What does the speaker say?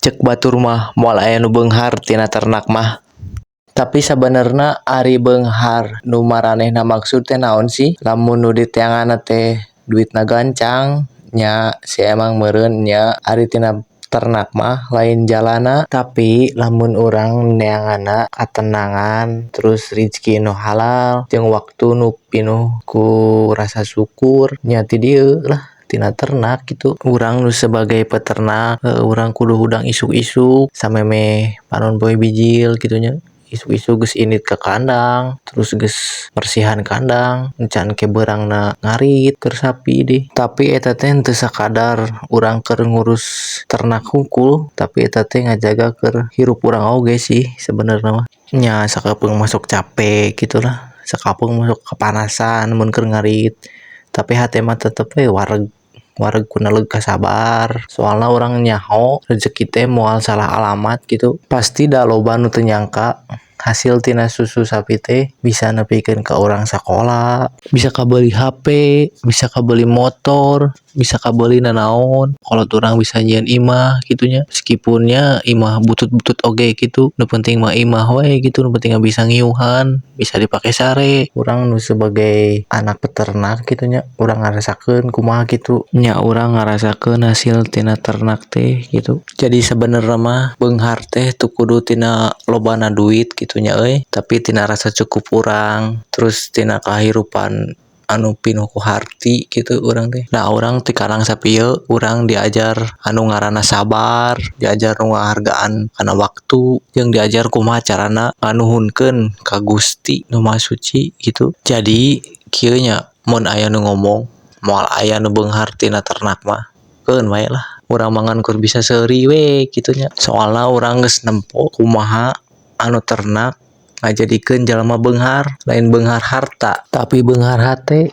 Cek batur mah moal aya nu beunghar tina ternak mah. Tapi sabenerna ari beunghar nu maranehna maksud teh naon sih? Lamun nu diteanganna teh duitna gancang nya si emang meureun nya ari tina ternak mah lain jalana. Tapi lamun urang neanganna katenangan, terus rizki nu halal, jeung waktu nu pinuh ku rasa syukur, nya ti dieu lah, tina ternak gitu. Urang nu sebagai peternak, urang kudu hudang isuk-isuk samemeh panon poe bijil kitu nya. Isuk-isuk geus indit ka kandang, terus geus mersihan kandang, encan ke beurangna ngarit keur sapi deh. Tapi eta teh henteu sakadar urang keur ngurus ternak hungkul, tapi eta teh ngajaga keur hirup urang oge sih sebenerna mah. Nya sakapeung mah sok cape kitu lah, sakapeung mah sok kapanasan mun keur ngarit, tapi hate mah tetep we wareg, wareg ku neleg kasabar, soalna urang nyaho rejeki teh moal salah alamat gitu. Pasti da loba nu teu nyangka hasil tina susu sapi teh bisa nepikeun ka urang sakola, bisa kabeuli hape, bisa kabeuli motor, bisa kabeuli nanaon. Kolot urang bisa nyieun imah kitu nya, meskipun nya imah butut-butut oge kitu, nu penting mah imah we gitu, nu penting mah bisa ngiuhan, bisa dipake sare. Urang nu sebagai anak peternak kitu nya, urang ngarasakeun kumaha kitu nya, urang ngarasakeun hasil tina ternak teh gitu. Jadi sabenerna mah beunghar teh teu kudu tina lobana duit kitu nya euy, tapi tina rasa cukup urang, terus tina kahirupan anu pinuh ku harti kitu urang teh. Nah, urang ti kandang sapi ieu urang diajar anu ngaranna sabar, diajar nu ngahargaan kana waktu, jeung diajar kumaha carana nganuhunkeun ka Gusti Nu Maha Suci gitu. Jadi kieu nya, mun aya nu ngomong moal aya nu beunghar tina ternak mah, keun wae lah, urang mah ngan kur bisa seuri we kitu nya, soalna urang geus nempo kumaha anu ternak ngajadikeun jalma beunghar, lain beunghar harta, tapi beunghar hate.